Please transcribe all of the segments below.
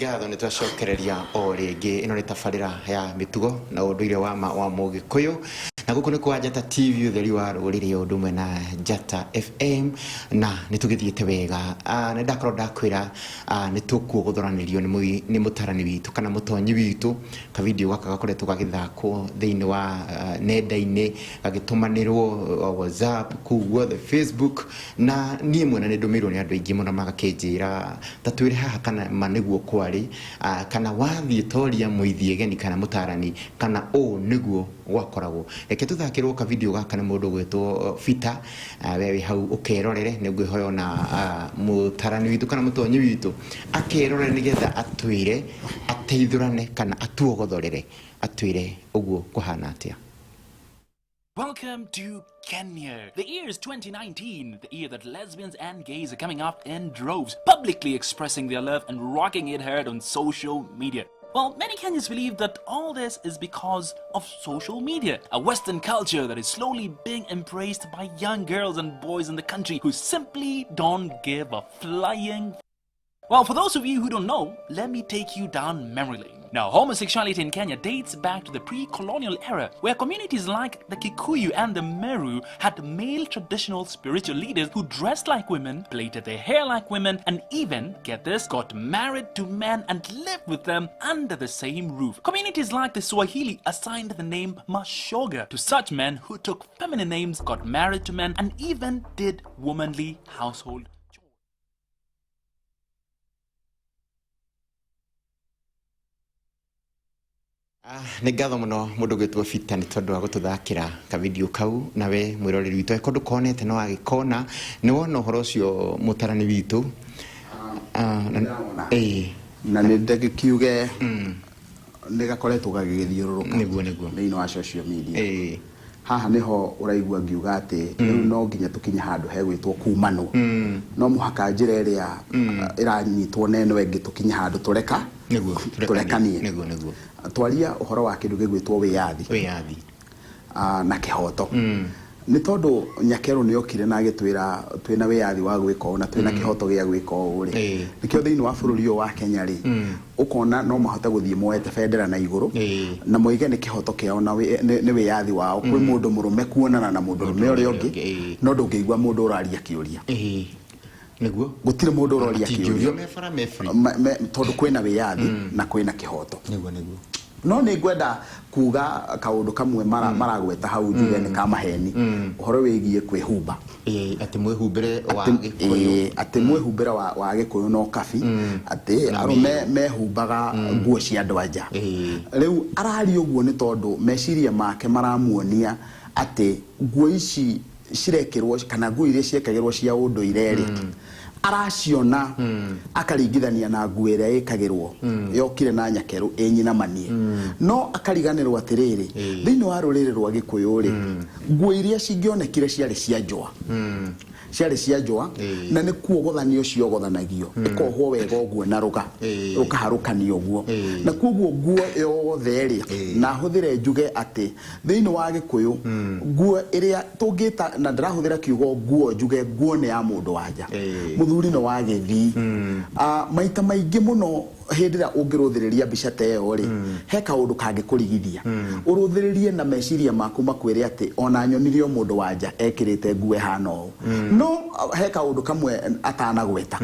Nĩ ngatho nĩ twacokereria o rĩngĩ. Ĩno nĩ tabarĩra ya mĩtugo na ũndũire wa ma wa Mũgĩkũyũ, na gũkũ nĩ kwa Njata TV, ũtheri wa rũrĩrĩ, o ũndũ ũmwe na Njata FM, na nĩ tũgĩthiĩte wega. Nĩ ndakorwo ndakwĩra nĩ tũkuogothoranĩrio nĩ mũtarani witũ kana mũtonyi witũ. Kavidio gaka gakoretwo gagĩthakwo thĩinĩ wa nenda-inĩ, gagĩtũmanĩrwo WhatsApp, kũu guothe, Facebook, na niĩ mwene nĩ ndũmĩirwo nĩ andũ aingĩ mũno magakĩnjĩra ta twĩre haha kana ma nĩguo kwarĩ, kana wathiĩ toria mũithiegeni kana mũtarani kana ũũ nĩguo gwakoragwo. Reke tũthakĩrwo kavidio gaka nĩ mũndũ ũgwĩtwo Peter. We wĩ hau ũkerorere, nĩ ngwĩhoya ona mũtarani witũ kana mũtonyi witũ akerorere nĩgetha atwĩre, ateithũrane kana atuogothorere, atwĩre ũguo kũhana atĩa. Welcome to Kenya. The year is 2019, the year that lesbians and gays are coming out in droves, publicly expressing their love and rocking it hard on social media. Well, many Kenyans believe that all this is because of social media, a Western culture that is slowly being embraced by young girls and boys in the country who simply don't give a flying. Well, for those of you who don't know, let me take you down memory lane. Now, homosexuality in Kenya dates back to the pre-colonial era, where communities like the Kikuyu and the Meru had male traditional spiritual leaders who dressed like women, plaited their hair like women, and even, get this, got married to men and lived with them under the same roof. Communities like the Swahili assigned the name Mashoga to such men who took feminine names, got married to men, and even did womanly household chores. Nĩ ngatho mũno mũndũ ũgwĩtwo Peter nĩ tondũ wa gũtũthakĩra kavidio kau. Nawe mwĩroreri witũ, angĩkorwo ndũkonete no wagĩkona, nĩ wona ũhoro ũcio mũtarani witũ. Ĩĩ. Na nĩ ndagĩkiuge nĩ gakoretwo gagĩgĩthiũrũrũka Nĩguo. thĩinĩ wa social media. Haha nĩho ũraigua ngiuga atĩ rĩu no nginya tũkinye handũ hegwĩtwo kumanwo. No mũhaka njĩra ĩrĩa ĩranyitwo na ĩno ĩngĩ tũkinye handũ tũreka Nĩguo. tũrekanie. Nĩguo. Twaria ũhoro wa kĩndũ gĩgwĩtwo wĩyathi Wĩyathi. Na kĩhoto. Nĩ tondũ Nyakerũ nĩ okire na agĩtwĩra twĩna wĩyathi wa gwĩka ũũ na twĩna kĩhoto gĩa gwĩka ũũ rĩ. Nĩkĩo thĩinĩ wa bũrũri ũyũ wa Kenya rĩ, ũkona no mahote gũthiĩ moete bendera na igũrũ na moige nĩ kĩhoto kĩao na nĩ wĩyathi wao kwĩ mũndũ mũrũme kuonana na mũndũ mũrũme ũrĩa ũngĩ, no ndũngĩigua mũndũ ũraria kĩũria. Nĩguo. Gũtirĩ mũndũ ũroria Matingĩũrio kĩũria. Me bara me free. Tondũ kwĩna wĩyathi na kwĩna kĩhoto. Nĩguo. No nĩ ngwenda kuga kaũndũ kamwe maragweta hau njuge nĩ ka maheni, ũhoro wĩgiĩ kwĩhumba. Ĩĩ, atĩ mwĩhumbĩre wa Gĩkũyũ. Ĩĩ, atĩ mwĩhumbĩre wa Gĩkũyũ no kabi, atĩ Na arũme mĩrũ. Mehumbaga nguo cia andũ anja. Rĩu araria ũguo nĩ tondũ meciria make maramuonia atĩ nguo ici cirekĩrwo kana nguo iria ciekagĩrwo cia ũndũire rĩ, araciona akaringithania na nguo ĩrĩa ĩkagĩrwo yokire na Nyakerũ ĩ nyinamanie, no akariganĩrwo atĩrĩrĩ, thĩinĩ wa rũrĩrĩ rwa Gĩkũyũ rĩ, nguo iria cingĩonekire ciarĩ cia njũa, ciarĩ cia njũa, na nĩ kuogothanio ciogothanagio, ĩkohwo wega ũguo na rũga rũkaharũkanio ũguo, na kuoguo nguo yothe rĩ, na hũthĩre njuge atĩ thĩinĩ wa Gĩkũyũ nguo ĩrĩa tũngĩta, na ndĩrahũthĩra kiugo nguo njuge nguo nĩ ya mũndũ wanja, mũthuri nĩ wa gĩthii. Maita maingĩ mũno hĩndĩ ĩrĩa ũngĩrũthĩrĩria mbica ta ĩyo rĩ, he kaũndũ kangĩkũrigithia ũrũthĩrĩrie na meciria maku makwĩre atĩ ona nyonire o mũndũ wanja ekĩrĩte nguo ĩhana ũũ. No he kaũndũ kamwe atanagweta,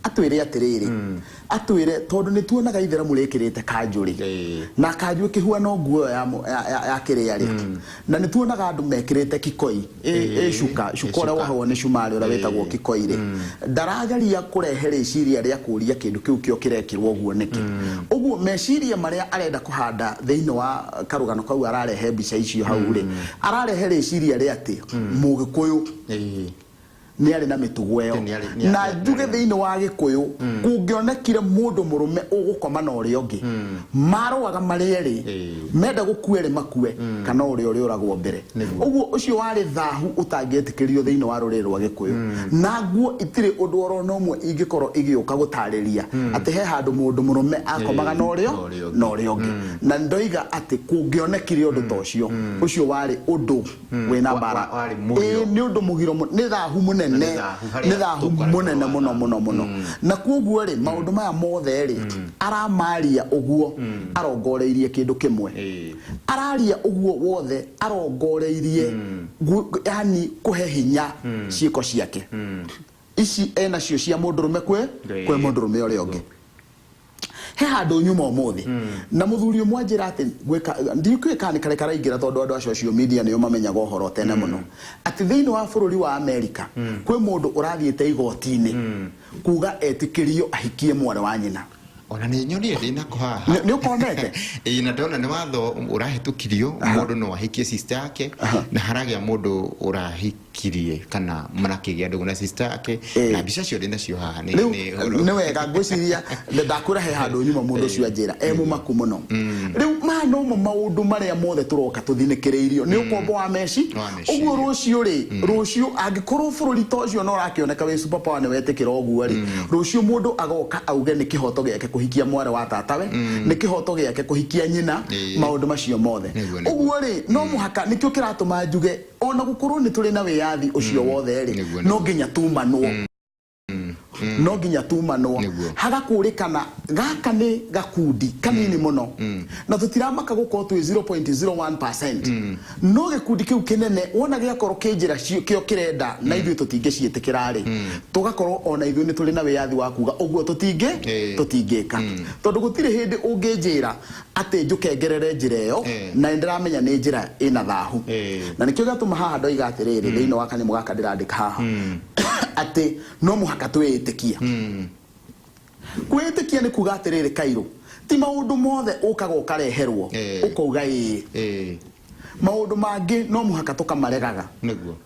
atwĩre atĩrĩrĩ, atwĩre tondũ nĩ tuonaga itheramu rĩkĩrĩte kanjũ rĩ, na kanjũ ĩkĩhuana nguo ĩyo ya kĩrĩa rĩ, na nĩ tuonaga andũ mekĩrĩte kikoi ĩ cuka cuka ũrĩa wohagwo nĩ cumarĩ ũrĩa wĩtagwo kikoi rĩ, ndarageria kũrehe rĩciria rĩa kũria kĩndũ kĩu kĩo kĩrekĩrwo ũguo nĩkĩ. Ũguo meciria marĩa arenda kũhanda thĩinĩ wa karũgano kau ararehe mbica icio hau rĩ, ararehe rĩciria rĩa atĩ Mũgĩkũyũ nĩ arĩ na mĩtugo ĩyo. Na njuge thĩinĩ wa Gĩkũyũ kũngĩonekire mũndũ mũrũme ũgũkoma na ũrĩa ũngĩ, marũaga marĩ erĩ, menda gũkua erĩ makue, kana ũrĩa ũrĩũragwo mbere. Ũguo ũcio warĩ thahu ũtangĩetĩkĩrio thĩinĩ wa rũrĩrĩ rwa Gĩkũyũ. Na nguo itirĩ ũndũ oro na ũmwe ingĩkorwo igĩũka gũtarĩria atĩ he handũ mũndũ mũrũme akomaga na ũrĩa na ũrĩa ũngĩ. Na ndoiga atĩ kũngĩonekire ũndũ ta ũcio, ũcio warĩ ũndũ wĩna mbara. Warĩ mũgiro. Ĩĩ, nĩ ũndũ mũgiro nĩ thahu mũnene. mũnene. Nĩ thahu harĩa Nĩ thahu tũkoretwo mũnene wa mũno thahu. Mũno mũno. Na koguo rĩ, maũndũ maya mothe rĩ, aramaria ũguo arongoreirie kĩndũ kĩmwe. Araria ũguo wothe arongoreirie yani kũhe hinya ciĩko ciake ici enacio cia mũndũrũme kwĩ kwĩ mũndũrũme ũrĩa ũngĩ. He handũ nyuma ũmũthĩ na mũthuri ũmwe anjĩra atĩ gwĩka ndikũĩ kana nĩ karĩ karaingĩra, tondũ andũ a social media nĩo mamenyaga ũhoro tene mũno, atĩ thĩinĩ wa bũrũri wa Amerika kwĩ mũndũ ũrathiĩte igoti-inĩ kuga etĩkĩrio ahikie mwarĩ wa nyina. Ona nĩ nyonire ndĩ nako haha. Nĩ ũkonete? Ĩĩ, na ndona nĩ watho ũrahĩtũkirio, mũndũ no ahikie sister yake, na haragĩa mũndũ ũrahikirie kana marakĩgĩa ndũgũ na sister yake. Na mbica cio ndĩ nacio haha nĩ Rĩu nĩ nĩ wega ngwĩciria ndakwĩra he handũ nyuma mũndũ ũcio anjĩra e mũmaku mũno. Rĩu maya nomo maũndũ marĩa mothe tũroka tũthinĩkĩrĩirio nĩ ũkombo wa meci. Wa meciria. Ũguo rũciũ rĩ, rũciũ angĩkorwo bũrũri ta ũcio no ũrakĩoneka wĩ super power nĩ wetĩkĩra ũguo rĩ, rũciũ mũndũ agoka auge nĩ kĩhoto gĩake kũhikia mwarĩ wa tatawe, nĩ kĩhoto gĩake kũhikia nyina. Maũndũ macio mothe. Nĩguo. Ũguo rĩ, no mũhaka nĩkĩo kĩratũma njuge ona gũkorwo nĩ tũrĩ na wĩyathi ũcio wothe rĩ, no nginya tumanwo, no nginya tumanwo. Hagakũrĩkana gaka nĩ gakundi kanini mũno na tũtiramaka gũkorwo twĩ 0.01%, no gĩkundi kĩu kĩnene wona gĩakorwo kĩ njĩra kĩo kĩrenda na ithuĩ tũtingĩciĩtĩkĩra rĩ, tũgakorwo ona ithuĩ nĩ tũrĩ na wĩyathi wa kuga ũguo tũtingĩ tũtingĩka, tondũ gũtirĩ hĩndĩ ũngĩnjĩra atĩ njũke ngerere njĩra ĩyo na nĩ ndĩramenya nĩ njĩra ĩna thahu. Na nĩkĩo gĩatũma haha ndoiga atĩrĩrĩ, thĩinĩ wa kanyamũ gaka ndĩrandĩka haha, atĩ no mũhaka twĩĩtĩkie. Kwĩĩtĩkia nĩ kuga atĩrĩrĩ, kairũ ti maũndũ mothe ũkaga ũkareherwo ũkauga ĩĩ. Maũndũ mangĩ no mũhaka tũkamaregaga.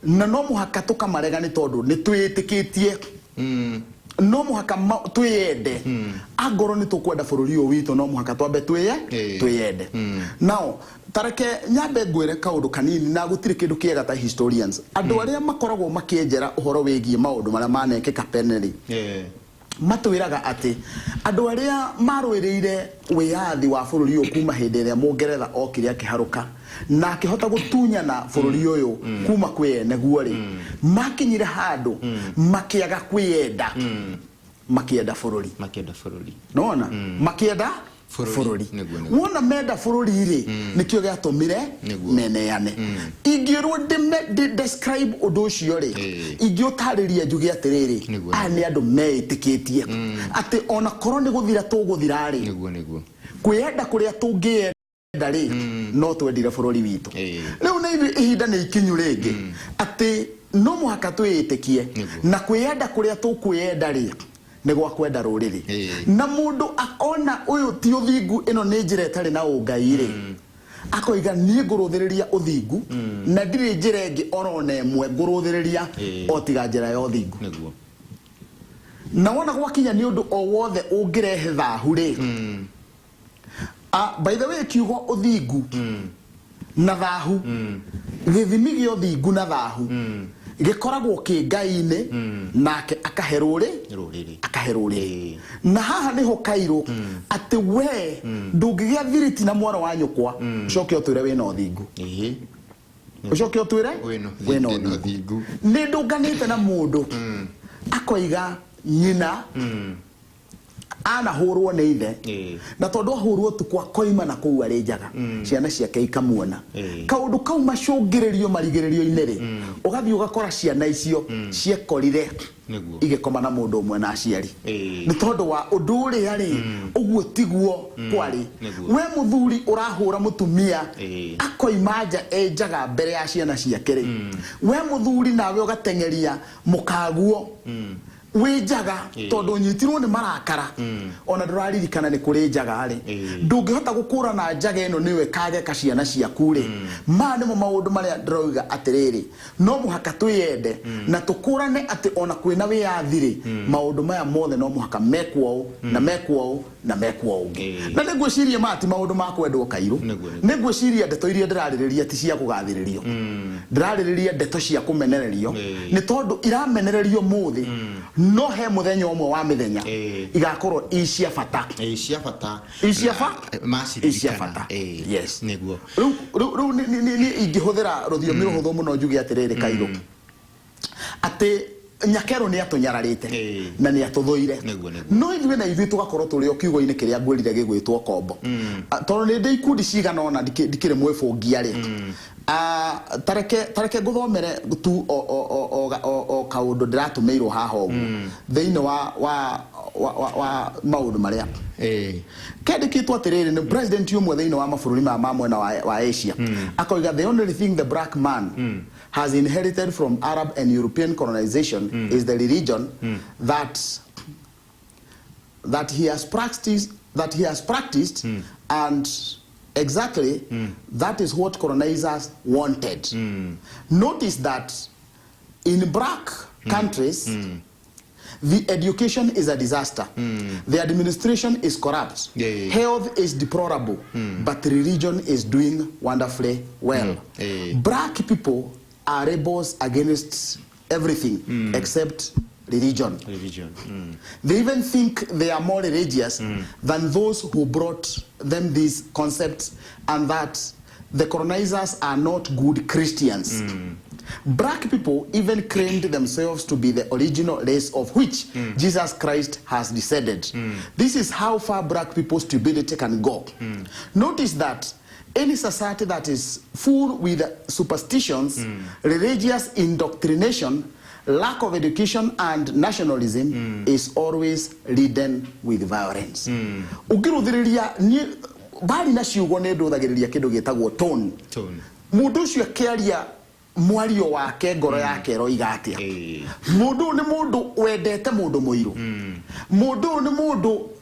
Na no mũhaka tũkamarega nĩ tondũ nĩ twĩĩtĩkĩtie. No mũhaka twĩyende. Angorwo nĩ tũkwenda bũrũri ũyũ witũ, no mũhaka twambe twĩye twĩyende. Nao tareke nyambe ngwĩre kaũndũ kanini, na gũtirĩ kĩndũ kĩega ta historians, andũ arĩa makoragwo makĩenjera ũhoro wĩgiĩ maũndũ marĩa manekĩka tene rĩ, matwĩraga atĩ andũ arĩa marũĩrĩire wĩyathi wa bũrũri ũyũ kuma hĩndĩ ĩrĩa mũngeretha okire akĩharũka na akĩhota gũtunyana bũrũri ũyũ kuma kwĩ ene guo rĩ, makinyire handũ makĩaga kwĩyenda, makĩenda bũrũri. Makĩenda bũrũri. Nona makĩenda bũrũri. Bũrũri. Nĩguo. Wona menda bũrũri rĩ, nĩkĩo gĩatũmire meneane. Ingĩrwo ndĩ describe ũndũ ũcio rĩ, ingĩũtarĩria njuge atĩrĩrĩ, aya nĩ andũ meĩtĩkĩtie atĩ ona korwo nĩ gũthira tũgũthira rĩ, nĩguo nĩguo kwĩyenda kũrĩa tũngĩenda rĩ, no twendire bũrũri witũ. Rĩu nĩ ithuĩ ihinda nĩ ikinyu rĩngĩ atĩ no mũhaka twĩĩtĩkie na kwĩyenda kũrĩa tũkwĩyenda rĩ, nĩ gwa kwenda rũrĩrĩ. Na mũndũ akona ũyũ ti ũthingu, ĩno nĩ njĩra ĩtarĩ na ũngai rĩ, akoiga niĩ ngũrũthĩrĩria ũthingu na ndirĩ njĩra ĩngĩ orona ĩmwe ngũrũthĩrĩria o tiga njĩra ya ũthingu. Na wona gwakinya nĩ ũndũ o wothe ũngĩrehe thahu rĩ. Ah, by the way, kiugo ũthingu na thahu, gĩthimi gĩa ũthingu na thahu gĩkoragwo kĩ Ngai-inĩ, nake akahe rũrĩ rũrĩrĩ. Akahe rũrĩrĩ. Na haha nĩho kairũ atĩ we ndũngĩgĩa thiriti na mwana wa nyũkwa ũcoke ũtwĩre wĩna ũthingu. Ũcoke ũtwĩre wĩna wĩna wĩna ũthingu. Ũthingu. Nĩ ndũnganĩte na mũndũ akoiga nyina anahũrwo nĩ ithe, na tondũ ahũrwo ũtukũ akoima na kũu arĩ njaga, ciana ciake ikamuona. Kaũndũ kau macũngĩrĩrio marigĩrĩrio-inĩ rĩ, ũgathiĩ ũgakora ciana icio ciekorire igĩkoma na mũndũ ũmwe na aciari nĩ tondũ wa ũndũ ũrĩa rĩ, ũguo tiguo kwarĩ. We mũthuri ũrahũra mũtumia akoima nja e njaga mbere ya ciana ciake rĩ, we mũthuri nawe ũgateng'eria mũkaguo wĩ njaga tondũ ũnyitirwo nĩ marakara, ona ndũraririkana nĩ kũrĩ njaga rĩ, ndũngĩhota gũkũrana njaga ĩno nĩyo ĩkageka ciana ciaku rĩ. Maya nĩmo maũndũ marĩa ndĩroiga atĩrĩrĩ, no mũhaka twĩyende na tũkũrane atĩ ona kwĩna wĩyathi rĩ, maũndũ maya mothe no mũhaka mekwo ũũ na mekwo ũũ na mekwo ũngĩ. Na nĩ ngwĩciria maya ti maũndũ ma kwendwo kairũ. Nĩguo. Nĩ ngwĩciria ndeto iria ndĩrarĩrĩria ti cia kũgathĩrĩrio, ndĩrarĩrĩria ndeto cia kũmenererio, nĩ tondũ iramenererio mũthĩ, no he mũthenya ũmwe wa mĩthenya igakorwo i cia bata. Ĩĩ, cia bata. I cia ba Na, i cia bata. Yes. Rĩu ingĩhũthĩra rũthiomi rũhũthũ mũno njuge atĩrĩrĩ, kairũ, atĩ Nyakerũ nĩ atũnyararĩte na nĩ atũthũire. Nĩguo, nĩguo. No ithuĩ na ithuĩ tũgakorwo tũrĩ o kiugo-inĩ kĩrĩa ngwĩrire gĩgwĩtwo kombo. Tondũ nĩ ndĩ ikundi cigana ũna ndikĩrĩ mwĩbũngia rĩ, tareke ngũthomere tu o, o, o, o, o, o kaũndũ ndĩratũmĩirwo haha ũguo thĩinĩ wa maũndũ marĩa kendĩkĩtwo atĩrĩrĩ nĩ president ũmwe thĩinĩ wa mabũrũri maya ma mwena wa Asia. Akoiga, "The only thing the black man has inherited from Arab and European colonization is the religion that he has practiced and exactly that is what colonizers wanted. Notice that in black countries the education is a disaster, the administration is corrupt, health is deplorable, but religion is doing wonderfully well. Black people are rebels against everything except religion. Religion. They even think they are more religious than those who brought them these concepts and that the colonizers are not good Christians. Black people even claimed themselves to be the original race of which Jesus Christ has descended. This is how far black people's stupidity can go. Notice that any society that is full with superstitions, religious indoctrination, lack of education and nationalism is always ridden with violence." Ũngĩrũthĩrĩria niĩ mbari na ciugo nĩ ndũthagĩrĩria kĩndũ gĩtagwo tone. Tone. Mũndũ ũcio akĩaria mwario wake, ngoro yake ĩroiga atĩa? Mũndũ ũyũ nĩ mũndũ wendete mũndũ mũirũ? Mũndũ ũyũ nĩ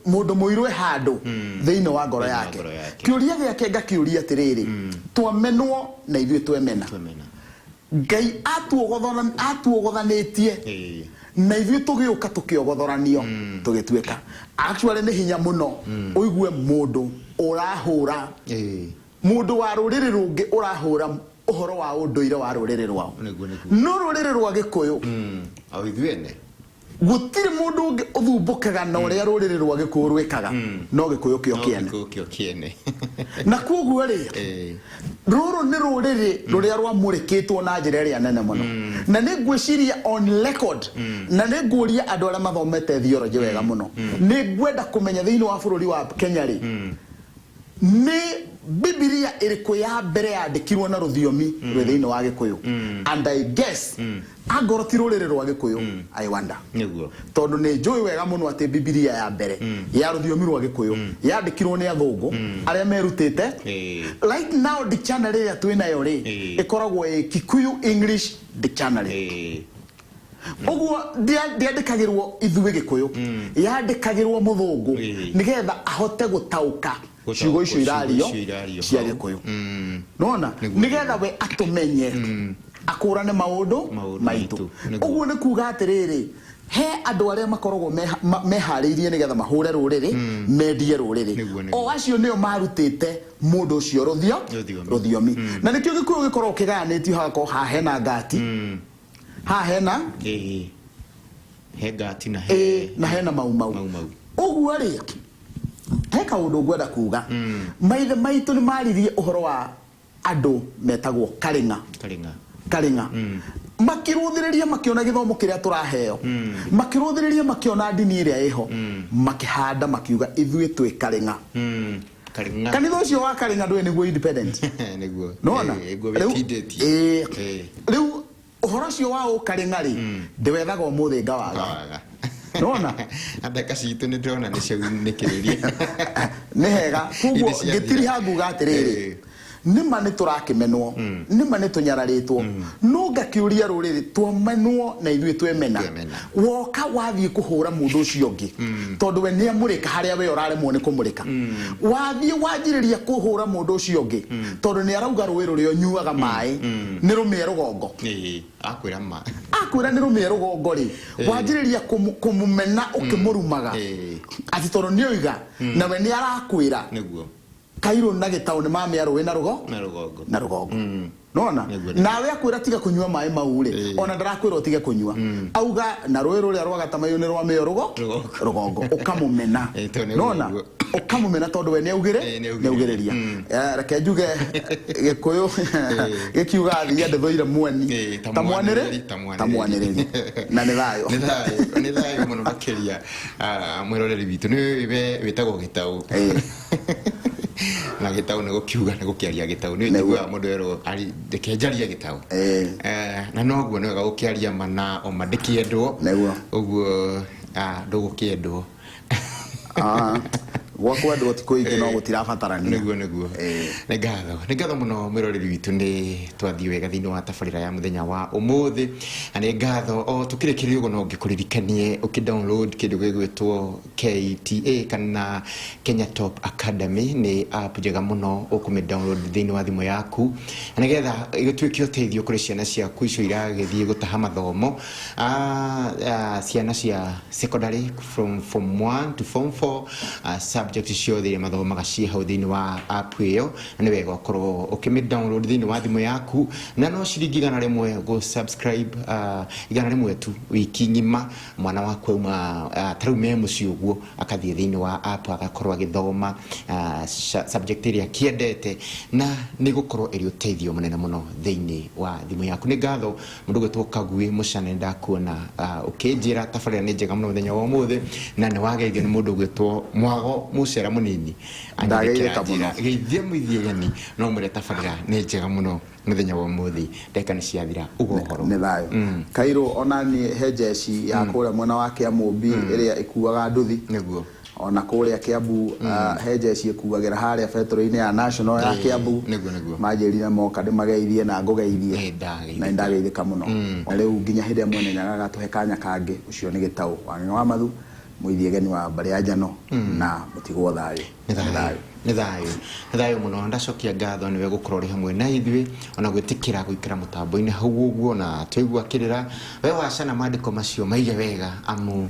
mũndũ mũirũ e handũ thĩinĩ wa ngoro Thĩinĩ wa yake? Ngoro yake. Kĩũria gĩake ngakĩũria atĩrĩrĩ, twamenwo na ithuĩ twemena. Twemena. Ngai atuogothanĩtie na ithuĩ tũgĩũka tũkĩogothoranio tũgĩtuĩka. Actually nĩ hinya mũno ũigue mũndũ ũrahũra, mũndũ wa rũrĩrĩ rũngĩ ũrahũra ũhoro wa ũndũire wa rũrĩrĩ rwao. Nĩguo, nĩguo. No rũrĩrĩ rwa Gĩkũyũ, O ithuĩ ene. Gũtirĩ mũndũ ũngĩ ũthumbũkaga na ũrĩa rũrĩrĩ rwa Gĩkũyũ rwĩkaga no Gĩkũyũ kĩo No kĩene. Gĩkũyũ kĩo kĩene. Na koguo rĩ, rũrũ nĩ rũrĩrĩ rũrĩa rwamũrĩkĩtwo na njĩra ĩrĩa nene mũno, na nĩ ngwĩciria on record, na nĩ ngũria andũ arĩa mathomete theology wega mũno, nĩ ngwenda kũmenya thĩinĩ wa bũrũri wa Kenya rĩ, nĩ Bibilia ĩrĩkũ ya mbere yandĩkirwo na rũthiomi rwĩ thĩinĩ wa Gĩkũyũ? And I guess angorwo ti rũrĩrĩ rwa Gĩkũyũ, I wonder. Tondũ nĩ njũĩ wega mũno atĩ Bibilia ya mbere ya rũthiomi rwa Gĩkũyũ yandĩkirwo nĩ athũngũ arĩa merutĩte. Right now dictionary ĩrĩa twĩ nayo rĩ, ĩkoragwo ĩ Kikuyu English dictionary. Ũguo ndĩandĩkagĩrwo ithuĩ Gĩkũyũ, yandĩkagĩrwo mũthũngũ nĩgetha ahote gũtaũka ciugo icio ciugo irario icio irario cia hau. Gĩkũyũ. Nona Nĩguo. nĩgetha we atũmenye, akũrane maũndũ Maũndũ maitũ. maitũ. Nĩguo. Ũguo nĩ kuga atĩrĩrĩ, he andũ arĩa makoragwo meharĩirie nĩgetha mahũre rũrĩrĩ, mendie rũrĩrĩ. Nĩguo, nĩguo. O acio nĩo marutĩte mũndũ ũcio rũthio Rũthiomi. Rũthiomi. Na nĩkĩo Gĩkũyũ gĩkoragwo kĩgayanĩtio, hagakorwo haha hena ngati, haha hena He ngati na he na hena Mau Mau. Mau Mau. Ũguo rĩ, he kaũndũ ngwenda kuga. Maithe maitũ nĩ maririe ũhoro wa andũ metagwo Karĩng'a. Karĩng'a. Karĩng'a makĩrũthĩrĩria, makĩona gĩthomo kĩrĩa tũraheo, makĩrũthĩrĩria, makĩona ndini ĩrĩa ĩho, makĩhanda, makiuga ithuĩ twĩ Karĩng'a. Karĩng'a. Kanitha ũcio wa Karĩng'a ndũĩ nĩguo independent. Nĩguo. Nona Nĩguo wĩtindĩtie. Rĩu ũhoro ũcio wa ũkarĩng'a rĩ, ndĩwethaga ũmũthĩ ngawaga. Ngawaga. Nona Na ndagĩka citũ nĩ ndĩrona nĩ ciaunĩkĩrĩria. Nĩ hega. Koguo Indo ciathira. ngĩtiriha nguga atĩrĩrĩ, nĩma nĩ tũrakĩmenwo, nĩma nĩ tũnyararĩtwo, no ngakĩũria rũrĩrĩ, twamenwo na ithuĩ twemena. Twemena. Woka wathiĩ kũhũra mũndũ ũcio ũngĩ tondũ we nĩ amũrĩka harĩa we ũraremwo nĩ kũmũrĩka, wathiĩ wanjĩrĩria kũhũra mũndũ ũcio ũngĩ tondũ nĩ arauga rũĩ rũrĩa ũnyuaga maĩ nĩ rũmĩe rũgongo. Akwĩra ma. Akwĩra nĩ rũmĩe rũgongo rĩ, wanjĩrĩria kũmũmena ũkĩmũrumaga atĩ tondũ nĩ oiga, nawe nĩ arakwĩra Kairũ na Gĩtaũ nĩ mamĩa rũĩ na rũgo Na rũgongo. Na rũgongo. Nona Nĩguo. nawe akwĩra tiga kũnyua maĩ mau rĩ, ona ndarakwĩra ũtige kũnyua, auga na rũĩ rũrĩa rwa Gatamaiyũ nĩ rwamĩo rũgo Rũgongo. Rũgongo, ũkamũmena. Tondũ nĩ Nona rũgongo. Ũkamũmena tondũ we nĩaugĩre. Ĩĩ, nĩaugĩrĩria. Nĩaugĩrĩria. Reke njuge Gĩkũyũ gĩkiuga thiia ndĩthũire mweni. Ĩĩ, ta ta mwanĩrĩ mwanĩrĩri, ta mwanĩrĩri. Ta mwanĩrĩri na nĩ thayũ. Nĩ thayũ, nĩ thayũ mũno makĩria. Mwĩroreri witũ nĩ we wĩtagwo Gĩtaũ. Na gĩtaũ nĩ gũkiuga nĩ gũkĩaria gĩtaũ nĩ njiguaga mũndũ erwo reke njarie gĩtaũ. Na noguo nĩ wega gũkĩaria ma na oma ndĩkĩendwo. Nĩguo. Ũguo ndũgũkĩendwo. Gwa kwendwo ti kũingĩ no gũtirabatarania. Nĩguo, nĩguo. Nĩ ngatho, nĩ ngatho mũno mwĩroreri witũ, nĩ twathiĩ wega thĩinĩ wa tabarĩra ya mũthenya wa ũmũthĩ, na nĩ ngatho. O tũkĩrĩkĩrĩria ũguo, no ngĩkũririkanie ũkĩ download kĩndũ gĩgwĩtwo KTA kana Kenya Top Academy. Nĩ app njega mũno ũkũmĩ download thĩinĩ wa thimũ yaku na nĩgetha ĩgĩtuĩke ũteithio kũrĩ ciana ciaku icio iragĩthiĩ gũtaha mathomo. Ciana cia secondary from form 1 to form 4, subject ciothe iria mathomaga ciĩ hau thĩinĩ wa app ĩyo, na nĩ wega ũkorwo ũkĩmĩ download thĩinĩ wa thimũ yaku, na no ciringi 100 gũ subscribe, 100 tu wiki ng'ima. Mwana waku auma ta rĩu me mũciĩ ũguo, akathiĩ thĩinĩ wa app agakorwo agĩthoma subject ĩrĩa akĩendete, na nĩ gũkorwo ĩrĩ ũteithio mũnene mũno thĩinĩ wa thimũ yaku. Nĩ ngatho mũndũ gwĩtwo Kaguĩ Mũcane, ndakuona ũkĩnjĩra tabarĩra nĩ njega mũno mũthenya wa ũmũthĩ, na nĩ wageithio nĩ mũndũ gwĩtwo Mwago Mũcera mũnini. Ndageithĩka mũno. Geithia mũithiegeni no mwĩre tabarĩra nĩ njega mũno mũthenya wa ũmũthĩ. Ndagĩka nĩ ciathira, uga ũhoro. Nĩ thayũ kairũ. Ona niĩ he njeci ya kũrĩa mwena wa Kĩamũmbi ĩrĩa ĩkuaga nduthi. Ona kũrĩa Kĩambu he njeci ĩkuagĩra harĩa betũrũ-inĩ ya National ya Kĩambu. Nĩguo, nĩguo. Manjĩrire moka ndĩmageithie na ngũgeithie. Ndageithĩka. Na nĩndageithĩka mũno. Na rĩu nginya hĩndĩ ĩrĩa Mwene Nyaga agatũhe kanya kangĩ, ũcio nĩ Gĩtaũ wa Ng'eng'e wa Mathu, mũithiegeni wa mbarĩ ya Njano, na mũtigwo thayũ. Nĩ thayũ, nĩ thayũ, nĩ thayũ mũno. Ndacokia ngatho nĩwe gũkorwo ũrĩ hamwe na ithuĩ, ona gwĩtĩkĩra gũikara mũtambo-inĩ hau ũguo na twaigua kĩrĩra. We wacana maandĩko macio maige wega, amu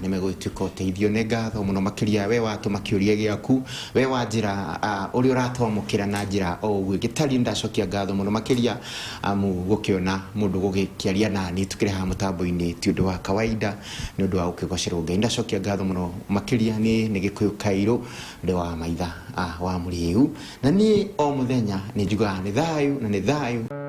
nĩ megũgĩtuĩka ũteithio. Nĩ ngatho mũno makĩria we watũma kĩũria gĩaku, we wanjĩra ũrĩa ũratwamũkĩra na njĩra o ũguo ĩgĩtariĩ. Ndacokia ngatho mũno makĩria, amu gũkĩona mũndũ gũgĩkĩaria nani tũkĩrĩ haha mũtambo-inĩ ti ũndũ wa kawaida, nĩ ũndũ wa gũkĩgocerwo Ngai. Ndacokia ngatho mũno makĩria. Nĩ Gĩkũyũ Kairũ ndĩ wa maitha wa mũrĩu, na niĩ o mũthenya nĩ njugaga nĩ thayũ na nĩ thayũ.